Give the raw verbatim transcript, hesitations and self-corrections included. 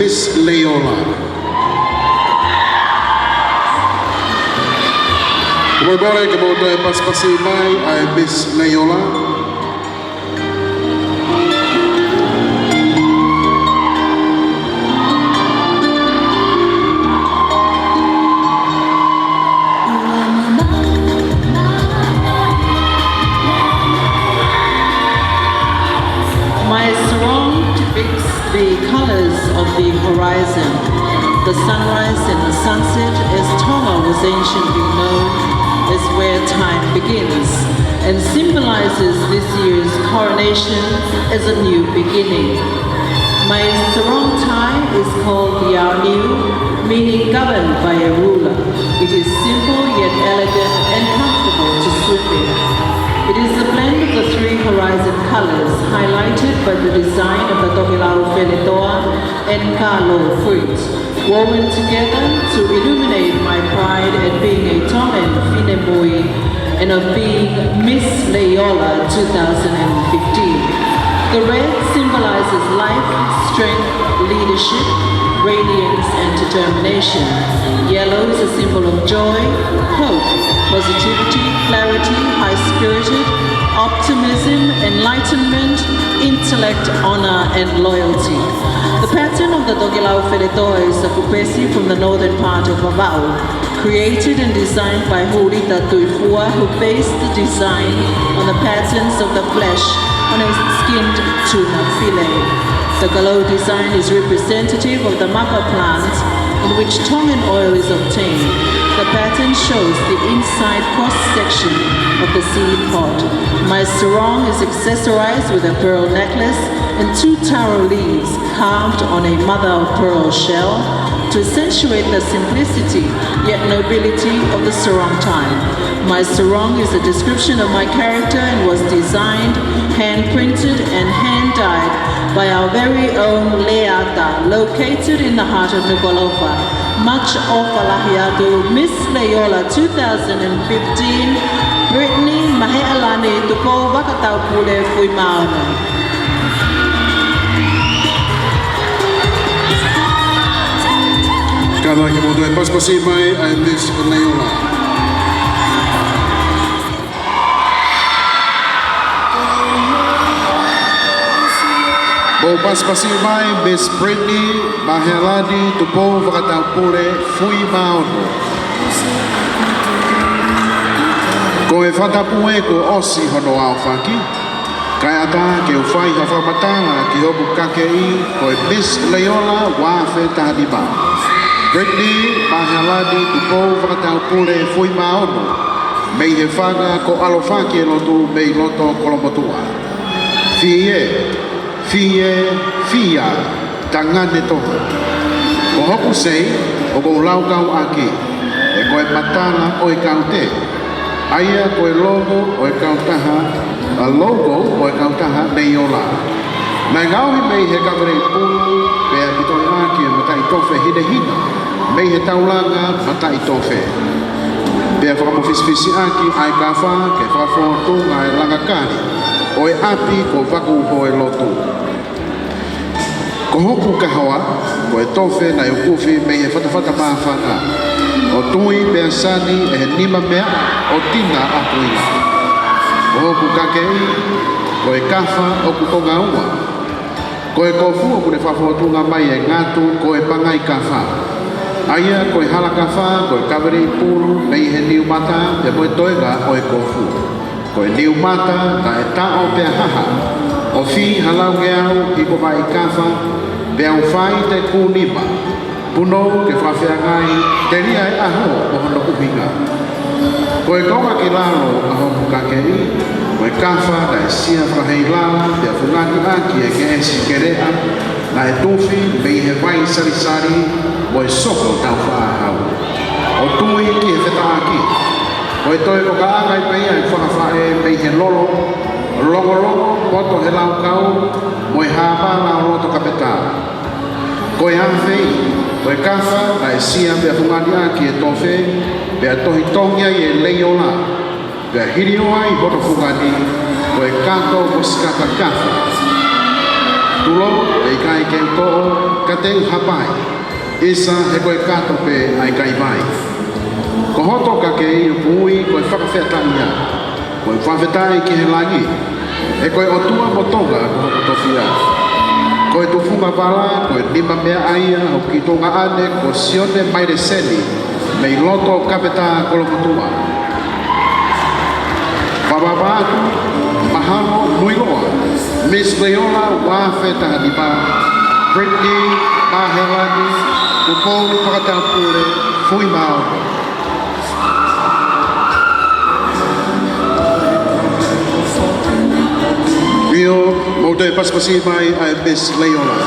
Miss Leiola. Ko e kole ke mou toe pasipasi mai ʻa e Miss Leiola. My sarong depicts the colors of the horizon, the sunrise and the sunset, as Tonga was anciently known, is where time begins, and symbolizes this year's coronation as a new beginning. My sarong tie is called the Aoniu, meaning governed by a ruler. It is simple yet elegant and comfortable to swim in. It is a blend of the three horizon colors, highlighted by the design of the Tokelau Feletoa and Kalo fruit, woven together to illuminate my pride at being a Tongan finemui and of being Miss Leiola two thousand fifteen. The red symbolizes life, strength, leadership, radiance, and determination. Yellow is a symbol of joy, hope, positivity, clarity, high-spirited, optimism, enlightenment, intellect, honor, and loyalty. The pattern of the Tokelau Feletoa is a kupesi from the northern part of Vavaʻu, created and designed by Hulita Tuifua, who based the design on the patterns of the flesh on a skinned tuna fillet. The Kalo design is representative of the maka plant in which Tongan oil is obtained. The pattern shows the inside cross-section of the seed pod. My sarong is accessorized with a pearl necklace and two taro leaves carved on a mother-of-pearl shell to accentuate the simplicity yet nobility of the sarong tie. My sarong is a description of my character and was designed, hand-printed, and hand-dyed by our very own Leata, located in the heart of Nukuʻalofa. Much ʻofa lahi atu, Miss Leiola two thousand fifteen, Brittany Mahealani Tupou Vakataupule Fuimaono. Kātaki mou toe pasipasi mai ʻa e Miss Leiola. Mou pasipasi mai Miss Brittany Mahealani Tupou Vakataupule Fuimaono. Ko e fakatapu ē kuo ʻosi hono aofaki, kae ʻatā ke u fai ha fakamatala ki hoku kakeʻi ko e Miss Leiola ua afe taha nima, Brittany Mahealani Tupou Vakataupule Fuimaono, mei he fanga ko ʻAlofaki ʻe Lotu mei loto Kolomotuʻa. Fie, fie, fia, tangane Tonga. Ko hoku sei, ʻoku ou laukau ʻaki, ʻe ko e matala ʻo e kaute, ʻa ia ko e logo ʻo e kautaha, ʻa logo ʻo e kautaha Leiola. Naʻe ngaohi mei he kaveleʻi pulu, pea pitoʻi ʻaki e mataʻitofe hinehina mei he taulanga mataʻitofe. Pea fakamofisifisiʻaki ʻa e kafa ke fakafōtunga e langa kali ʻo e ʻapi ko Vakuuhoelotu. Ko hoku kahoa, ko e tofe naʻe ukufi mei he fatafata māfana, ʻo tui pea sani ʻe he nima meaʻa ʻo Tina ʻAkuila. Ko hoku kakeʻi, ko e kafa ʻoku konga ua. Ko e kofu ʻoku ne fakafōtunga mai e ngatu ko e pangai kafa. ʻA ia ko e hala kafa, ko e kaveleʻi pulu mei he niu mata, pea mo e toenga ʻo e kofu. Ko e niu mata, naʻe taʻo pea haha, ʻo fī ha laungeau ʻi ko vaʻi kafa, pea u fai te kū nima, punou ke fakafeangai, telia e ʻaho ʻo hono ʻuhinga. Ko e konga ki lalo ʻa hoku kakeʻi, ko e kafa naʻe sia fakaheilala, pea fungani ʻaki e keʻesi keleʻa, naʻe tufi mei he vai salisali mo e soko taufaʻāhau. ʻO tui ki he fetaʻaki. Ko e toe ko ka ʻangai pē ia e fakafaʻē mei he lolo, longolongo, poto he laukau, mo e hāmala ʻo loto kapetā. Ko e ʻafei, ko e kafa, naʻe sia pea fungani ʻaki e tofe, pea tohi tongi ai e Leiola, pea hilio ai hono fungani, ko e kato mo sikaka kafa. Tulou, ʻe ʻikai ke u toʻo, Kateu Hapai, ʻisa he ko e kato pē ʻa e kaivai. Ko hoto kakei ʻo Pui ko e fakafetaʻia. Ko e fakafetaʻi ki he langi, he ko e ʻOtua mo Tonga ko hoku tofiʻa. Ko e tufunga vala, ko e nima meʻa ia ʻo hoku kiʻi tuongaʻane ko Sione Maileseni, mei loto Kapetā Kolomotuʻa. Fakamaama atu, mahalo mo e iloa, Miss Leola ua afe taha nima, Brittany Mahelani, Tupou Fakatapule, Fuimaono. ʻIo, mou toe pasipasi mai ʻa e Miss Leola.